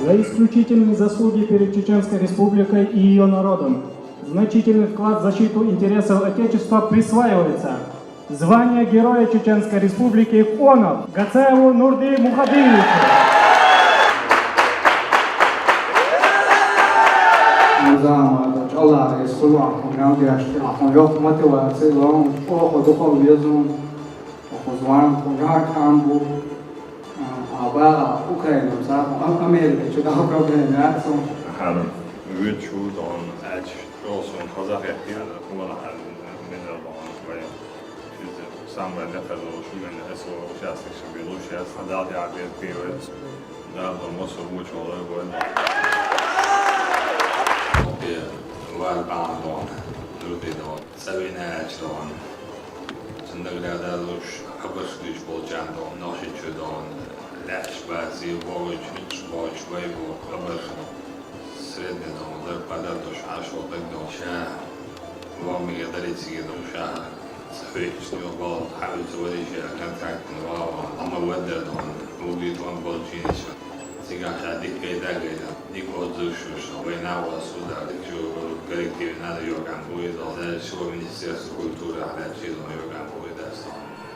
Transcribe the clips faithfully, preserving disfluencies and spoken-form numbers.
За исключительные заслуги перед Чеченской Республикой и её народом, значительный вклад в защиту интересов Отечества присваивается звание Героя Чеченской Республики Конов Гацаеву Нурди Мухадиевичу. Низам, чӀалара эс хула ахун гӀелдеш, ахун йоккха мотивация лом, чӀоагӀа духов везун, ахун зван, ахун гӀакан бу. А, а, бала Украина, ца, а, Америка, чу дал проблема яц. Хьарам. Вид чу дон, ач, чӀоагӀа сона хоза хетти, хӀама хьал, мин дон, вай. Из самое легкое, мин эсо участник шабилу сейчас, а дал я бер пивец. Да, дон, мосо мучо, вай. Окей, вар бан дон, други дон. Цавинач дон. Цундагла далуш хабарш гуш болчан дон, нохи чу дон. Леш бази, бович, мич бович, вай бо, хабарш дон. Средне дон, дар пада дош, ашо даг дон. Ша, вами гадари циги дон, ша. Цавич дон, бал, хавит вари ша, контракт, вава. Ама вадар дон, уги дон, болчини ша. Цигахь ша дика гайда, гайда. Дика отзываш, вайна ва суда, дика жо, коллектив надо йоган буйдо. Даже всего Министерство культуры, а даже чего йоган буйдо.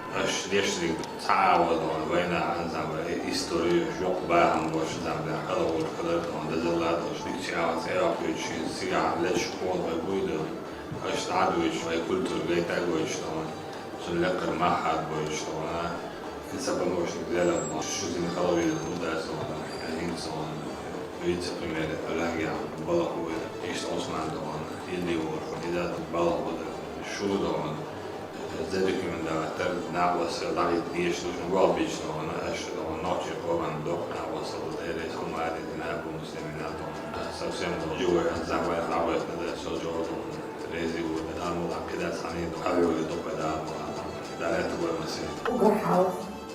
Аш дешрик цаава дон, вайна ансамбль, историю жок бахан бош ансамбль, хала бош кадар дон, дазалла дош, дика чаава цаава кучи, сига леш кол бай буйдо. Аш дадвич, вай культура гайта гойш дон. Цун лекхар махьад бойш дон, ин са помощник Зелен дон, шу зин халавил удас дон, ин сон, вице-премьер Алангян, Балахуй, иш Осман дон, Илли Вор, Изат Балахуй, шу дон, за рекомендатор, нагвас, Давид Геш, душн Валбич дон, аш дон, ночи Кован док, нагвас, Лудерес, Хумари, Динабу, Муслимина дон, совсем дон, живой, забай, лавай, да, со дон. Рези вуд, адамла кьида цани, хавиули дукьа адамла. Далет вай маси. Угар хьал,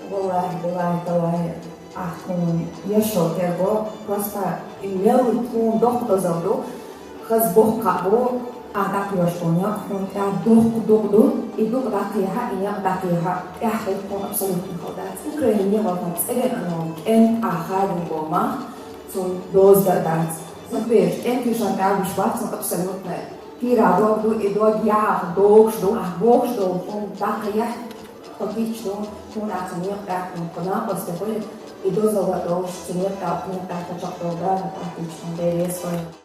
валлахи, биллахи, таллахи, ахун яшо терго, просто и мел тун дохдозалду, хаз бохкабу, адак яшкун, яхун, я дох дохду, и дук дакиха, и як дакиха, я хай тун абсолютно халдац. Украине валхан цеген анон, кен ахадин болма, цун дозда дац. Супер, кен кишан табуш бацун абсолютно. Кира дог ду, и дог яах, догш ду, а богш ду, хун дакъа яхь, хокич ду, хун а цунек дакъа, хун а осте хой, и дозала догш, цунек дакъа, хун дакъа чакъ дог да, хокич хун дерес хой.